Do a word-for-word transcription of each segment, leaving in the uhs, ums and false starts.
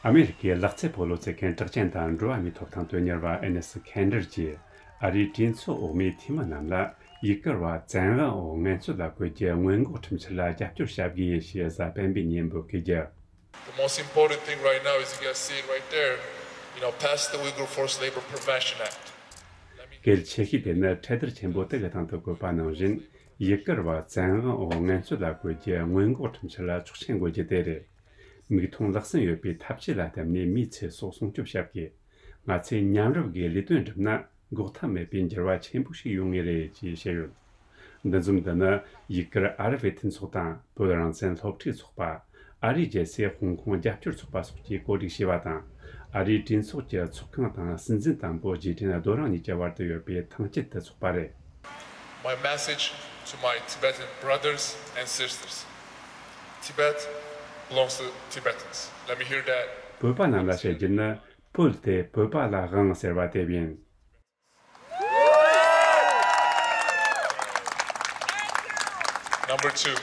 ཨ་མེ་རི་ཁའི་ལག་རྩེད་སྤོ་ལོ་རྩེད་མཁན་གྲགས་ཅན་དང་འགྲོ་བ་མིའི་ཐོབ་ཐང་དོན་གཉེར་བ་ཨེ་ནེ་སི་ཁེན་ཌར་གྱིས་ཨ་རིའི་གྲོས་ཚོགས་འོག་མའི་འཐུས་མི་རྣམས་ལ་ཡུ་གུར་བ་བཙན་དབང་འོག་ངལ་རྩོལ་ལ་བཀོད་རྒྱུའི་སྔོན་འགོག་ཁྲིམས་ཆད་ལ་རྒྱབ་སྐྱོར་བྱ་དགོས་ཞེས་གཟའ་སྤེན་པའི་ཉིན་འབོད་སྐུལ་བརྒྱབ། The most important thing right now is, you guys see it right there, you know, pass the Uyghur Forced Labor Prevention Act. གལ་ཆེ་ཤོས་དེ་ནི་འཕྲེད་དར་ཆེན་པོ་དེ་གི་སྟེང་དུ་བཀོད་པ་ནང་བཞིན། ཡུ་གུར་བ་བཙན་དབང་འོག་ངལ་རྩོལ་ལ་བཀོད་རྒྱུའི་སྔོན་འགོག་ཁྲིམས་ཆད་ལ་ཆོག་མཆན་འགོད་རྒྱུ་དེ་རེད། མིག་མཐོང་ལག་ཟིན་ཡོད་པའི་ཐབས་ཇུས་ལ་བརྟེན་ནས་མིའི་ཚེ་སྲོག་སྲུང་སྐྱོབ་བྱ་དགོས། ང་ཚོས་མཉམ་རུབ་ཀྱིས་ལས་དོན་བསྒྲུབས་ན་འགོག་ཐབས་མེད་པའི་འགྱུར་བ་ཆེན་པོ་ཞིག་ཡོང་ངེས་རེད་ཅེས་བཤད་ཡོད། འདུ་འཛོམས་འདི་ནི་ཡུ་གུར་ཨ་རབ་པའི་མཐུན་ཚོགས་དང་བོད་རང་བཙན་སློབ་ཕྲུག་ཚོགས་པ། ཨ་རིའི་རྒྱལ་སའི་ཧོང་ཀོང་རྒྱབ་སྐྱོར་ཚོགས་པ་སོགས་ཀྱིས་གོ་སྒྲིག་བྱས་པ་དང་། ཨ་རིའི་གྲོས་ཚོགས་ཀྱི་ཚོགས་ཁང་དང་སྲིད་འཛིན་དང་པོ་རྗེས་དྲན་རྡོ་རིང་གཉིས་ཀྱི་བར་དུ་ཡོད་པའི་ཐང་དཀྱིལ་དུ་ཚོགས་པ་རེད། My message to my Tibetan brothers and sisters. Tibet belongs to Tibetans. Let me hear that. བོད་པ་རྣམས་ལ་བཤད་རྒྱུ་ནི། བོད་དེ་བོད་པ་ལ་དབང་ཟེར་བ་དེ་ཡིན། Number two,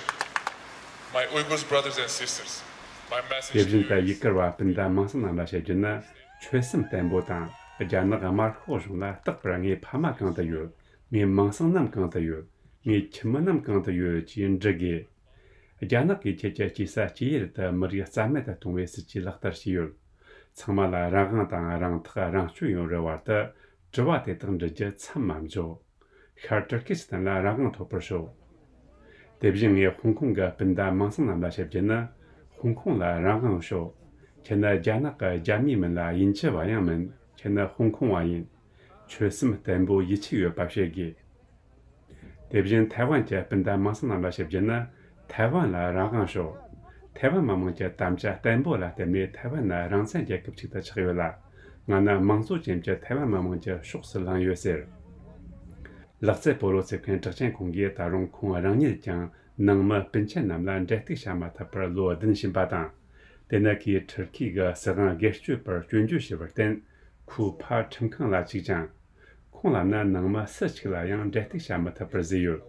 my Uyghurs brothers and sisters, my message དེ་བཞིན་དུ་ཡུ་གུར་བ་སྤུན་ཟླ་མིང་སྲིང་རྣམས་ལ་བཤད་རྒྱུ་ནི། ཆོད་སེམས་བརྟན་པོ་དང་རྒྱ་ནག་དམར་ཤོག་གཞུང་ལ་རྟག་པར་ངའི་ཕ་མ་གང་དུ་ཡོད། ངའི་མིང་སྲིང་རྣམས་གང་དུ་ཡོད། ངའི་ཁྱིམ་མི་རྣམས་གང་དུ་ཡོད་ཅེས་འདྲི་དགོས། རྒྱ་ནག་གིས་ཁྱེད་ཀྱི་སྐྱེས་ས་སྐྱེས་ཡུལ་དུ་མི་རིགས་རྩ་མེད་དུ་གཏོང་བའི་སྲིད་ཇུས་ལག་བསྟར་བྱས་ཡོད། ཚང་མ་ལ་རང་དབང་དང་རང་ཐག་རང་གཅོད་ཡོང་རུ་བར་དུ་དྲི་བ་དེ་དག་འདྲི་རྒྱུ་མཚམས་མ་འཇོག་ཤར་ཏུར་ཀི་སི་ཐན་ལ་རང་དབང་ཐོབ་པར་ཤོག་དེ་བཞིན་ངས་ཧོང་ཀོང་གི་སྤུན་ཟླ་མིང་སྲིང་རྣམས་ལ་བཤད་རྒྱུ་ནི། ཧོང་ཀོང་ལ་རང་དབང་ཤོག་ཁྱེད་ནི་རྒྱ་ནག་གི་རྒྱ་མི་མིན་ལ་དབྱིན་ཇི་བ་ཡང་མིན། ཁྱེད་ནི་ཧོང་ཀོང་བ་ཡིན། ཆོད་སེམས་བརྟན་པོ་ཡིད་ཆེས་ཡོད་པ་བཤད་དགོས། དེ་བཞིན་ཐའེ་ཝན་གྱི་སྤུན་ཟླ་མིང་སྲིང་རྣམས་ལ་བཤད་རྒྱུ་ནི། ཐའེ་ཝན་ལ་རང་དབང་ཤོག་ཐའེ་ཝན་མི་དམངས་ཀྱི་དམ་བཅའ་བརྟན་པོ་ལ་བརྟེན་ནས་ཐའེ་ཝན་ནི་རང་བཙན་རྒྱལ་ཁབ་ཅིག་ཏུ་ཆགས་ཡོད་ལ། ང་ནི་དམངས་གཙོ་ཅན་གྱི་ཐའེ་ཝན་མི་དམངས་ཀྱི་ཕྱོགས་སུ་ལངས་ཡོད་ཟེར། ལག་རྩེད་སྤོ་ལོ་རྩེད་མཁན་གྲགས་ཅན་ཁོང་གིས་ད་རུང་ཁོང་རང་ཉིད་ཀྱང་ནང་མི་སྤུན་མཆེད་རྣམས་ལ་འབྲེལ་གཏུག་བྱ་མ་ཐུབ་པར་ལོ་བདུན་ཕྱིན་པ་དང་། དེ་ནི་ཁོས་ཐུར་ཁེ་གི་སྲིད་དབང་སྒེར་གཅོད་པར་སྐྱོན་བརྗོད་བྱས་པར་བརྟེན། ཁོའི་ཕ་ཁྲིམས་ཁང་ལ་བཅུག་ཅིང་། ཁོང་ལ་ནི་ནང་མི་སུ་གཅིག་ལ་ཡང་འབྲེལ་གཏུག་བྱ་མི་ཐུབ་པར་བཟོས་ཡོད།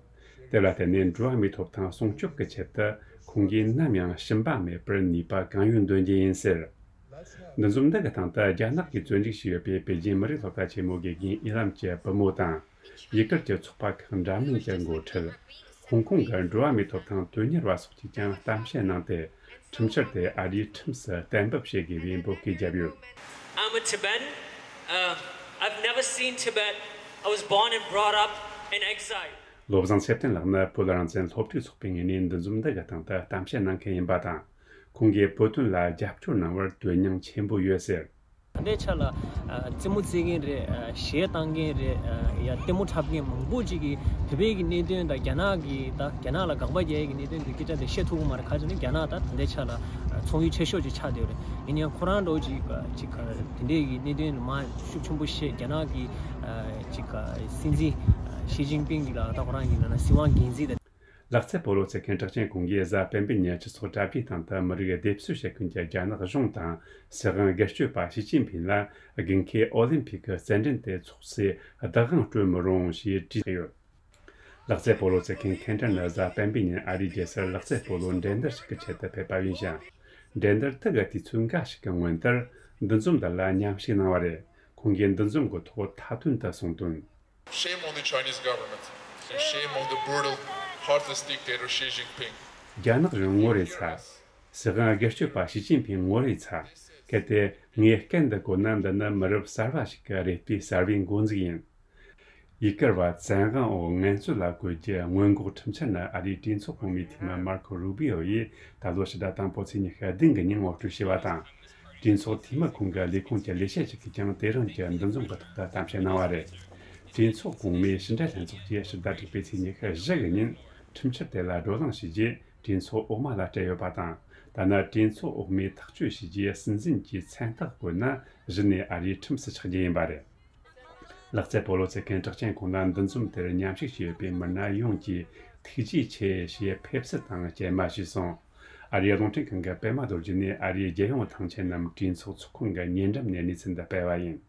དེ་ལ་བརྟེན་ནས་འགྲོ་བ་མིའི་ཐོབ་ཐང་སྲུང་སྐྱོབ་ཀྱི་ཆེད་དུ་ཁོང་གིས་ནམ་ཡང་ཞུམ་པ་མེད་པར་ནུས་པ་གང་ཡོད་འདོན་གྱི་ཡིན་ཟེར། འདུ་འཛོམས་འདི་གི་སྟེང་དུ་རྒྱ་ནག་གིས་བཙོན་འཇུག་བྱས་ཡོད་པའི་པེ་ཅིན་མི་རིགས་སློབ་གྲྭ་ཆེན་མོ་དགེ་རྒན་ཨི་ལམ་གྱི་བུ་མོ་དང་། ཡུ་གུར་གྱི་ཚོགས་པ་ཁག་འདྲ་མིན་གྱི་འགོ་ཁྲིད། ཧོང་ཀོང་གི་འགྲོ་བ་མིའི་ཐོབ་ཐང་དོན་གཉེར་བ་སོགས་ཀྱིས་ཀྱང་གཏམ་བཤད་གནང་སྟེ། ཁྲིམས་འཆར་དེ་ཨ་རིའི་ཁྲིམས་སུ་གཏན་འབེབས་བྱེད་དགོས་པའི་འབོད་སྐུལ་བརྒྱབ་ཡོད། I'm a Tibetan. Uh, I've never seen Tibet. I was born and brought up in exile. བློ་བཟང་ཚེ་བརྟན་ལགས་ནི་བོད་རང་བཙན་སློབ་ཕྲུག་ཚོགས་པའི་ངོས་ནས་འདུ་འཛོམས་འདི་གི་སྟེང་དུ་གཏམ་བཤད་གནང་མཁན་ཡིན་པ་དང་། ཁོང་གིས་བོད་དོན་ལ་རྒྱབ་སྐྱོར་གནང་བར་དོན་སྙིང་ཆེན་པོ་ཡོད་ཟེར། ད་ལྟའི་ཆ་ལ་ཨ་རྩེད་མོ་རྩེ་མཁན་རེད། ཨ་གཞས་བཏང་མཁན་རེད། ཨ་ཡ་ལྟད་མོ་འཁྲབ་མཁན་མང་པོ་ཅིག་གིས་བོད་པའི་གི་གནད་དོན་དང་རྒྱ་ནག་གི་ད་རྒྱ་ནག་ལ་དགག་པ་རྒྱག་ཡས་ཀྱི་གནད་དོན་དེ་སྐད་ཆ་དེ་བཤད་ཐུབ་ཀྱི་མ་རེད། ག་ཅི་ནས་རྒྱ་ནག་ད་ད་ལྟའི་ཆ་ལ་ཨ་ཚོང་ཡུལ་ཆེ་ཤོས་ཅིག་ཆགས་བསྡད་ཡོད་རེད། ཡིན་ཡང་ཁོ་རང་འདྲ་བོ་ཅིག་ཨ་ཅིག་ག་དེ་འདྲས་ཀྱི་གནད་དོན་མ་ཤུགས་ཆེན་པོ་བཤད། རྒྱ་ནག་གི་ཨ་ཅིག་ག་སྲིད་འཛིན་ཨ་ཞི་ཅིན་ཕིང་གི་ལ་ད་ཁོ་རང་གི་ནང་ན་སྲིད་དབང་སྒེར་འཛིན་དང་། ལག་རྩེད་སྤོ་ལོ་རྩེད་མཁན་གྲགས་ཅན་ཁོང་གིས་གཟའ་སྤེན་པའི་ཉིན་སྤྱི་ཚོགས་དྲ་རྒྱའི་སྟེང་དུ་མི་རིགས་སྡེབ་གསོད་བྱེད་མཁན་གྱི་རྒྱ་ནག་གཞུང་དང་། སྲིད་དབང་སྒེར་གཅོད་པ་ཞི་ཅིན་ཕིང་ལ་དགུན་ཁའི་ཨོ་ལིམ་ཕིག་གི་རྩེད་འགྲན་དེ་འཚོགས་སའི་བདག་དབང་སྤྲོད་མི་རུང་ཞེས་བྲིས་ཡོད། ལག་རྩེད་སྤོ་ལོ་རྩེད་མཁན་ཁེན་ཊར་ནི་གཟའ་སྤེན་པའི་ཉིན་ཨ་རིའི་རྒྱལ་སར་ལག་རྩེད་སྤོ་ལོ་འགྲན་བསྡུར་ཞིག་གི་ཆེད་དུ་ཕེབས་པ་ཡིན་ཞིང་། འགྲན་བསྡུར་དེ་གི་དུས་ཚོད་འགའ་ཞིག་གི་སྔོན་ལྟར་འདུ་འཛོམས་འདི་ལ་མཉམ་ཞུགས་གནང་བ་རེད། ཁོང་གིས་འདུ་འཛོམས་ཀྱི་ཐོག་མཐའ་དོན་དུ་གསུངས་དོན། Shame on the Chinese government and shame on the brutal, heartless dictator Xi Jinping. རྒྱ་ནག་གཞུང་ངོ་རེ་ཚ། སྲིད་དབང་སྒེར་གཅོད་པ་ཞི་ཅིན་ཕིང་ངོ་རེ་ཚ། གལ་ཏེ་ངས་སྐད་འདི་གོ་ན། འདི་ནི་མི་རབས་གསར་བ་ཞིག་གི་རེ་ལྟོས་གསར་བའི་འགོ་འཛུགས་ཡིན། ཡུ་གུར་བ་བཙན་དབང་འོག་ངལ་རྩོལ་ལ་བཀོད་རྒྱུ་སྔོན་འགོག་ཁྲིམས་འཆར་ནི་ཨ་རིའི་གྲོས་ཚོགས་གོང་མའི་འཐུས་མི་མར་ཁོ་རུ་བྷི་ཨོ་ཡིས་ད་ལོ་ཕྱི་ཟླ་དང་པོ་ཚེས་ཉི་ཤུ་བདུན་གི་ཉིན་ངོ་སྤྲོད་བྱས་པ་དང་། གྲོས་ཚོགས་འཐུས་མི་ཁོང་གི་ལས་ཁུངས་ཀྱི་ལས་བྱེད་ཞིག་གིས་ཀྱང་དེ་རིང་གི་འདུ་འཛོམས་ཀྱི་ཐོག་ཏུ་གཏམ་བཤད་གནང་བ་རེད། གྲོས་ཚོགས་གོང་མའི་ཕྱི་འབྲེལ་ལྷན་ཚོགས་ཀྱིས་ཕྱི་ཟླ་དྲུག་པའི་ཚེས་ཉི་ཤུ་བཞི་གི་ཉིན་ཁྲིམས་འཆར་དེ་ལ་བགྲོ་གླེང་བྱས་རྗེས་གྲོས་ཚོགས་འོག་མ་ལ་སྤྲད་ཡོད་པ་དང་། ད་ནི་གྲོས་ཚོགས་འོག་མས་ཐག་གཅོད་བྱས་རྗེས་སྲིད་འཛིན་གྱིས་མཚན་རྟགས་བཀོད་ན་གཞི་ནས་ཨ་རིའི་ཁྲིམས་སུ་ཆགས་རྒྱུ་ཡིན་པ་རེད། ལག་རྩེད་སྤོ་ལོ་རྩེད་མཁན་གྲགས་ཅན་ཁོང་ལ་འདུ་འཛོམས་དེར་མཉམ་ཞུགས་བྱས་ཡོད་པའི་མི་སྣ་ཡོངས་ཀྱིས་ཐུགས་རྗེ་ཆེ་ཞེས་ཕེབས་བསུ་དང་སྐྱེལ་མ་ཞུས་སོང་། ཨ་རིའི་རླུང་འཕྲིན་ཁང་གི་པད་མ་རྡོ་རྗེ་ནས་ཨ་རིའི་རྒྱལ་ཡོངས་ཐང་ཆེན་ནམ་གྲོས་ཚོགས་ཚོགས་ཁང་གི་ཉེ་འགྲམ་ནས་གནས་ཚུལ་འདི་སྤེལ་བ་ཡིན།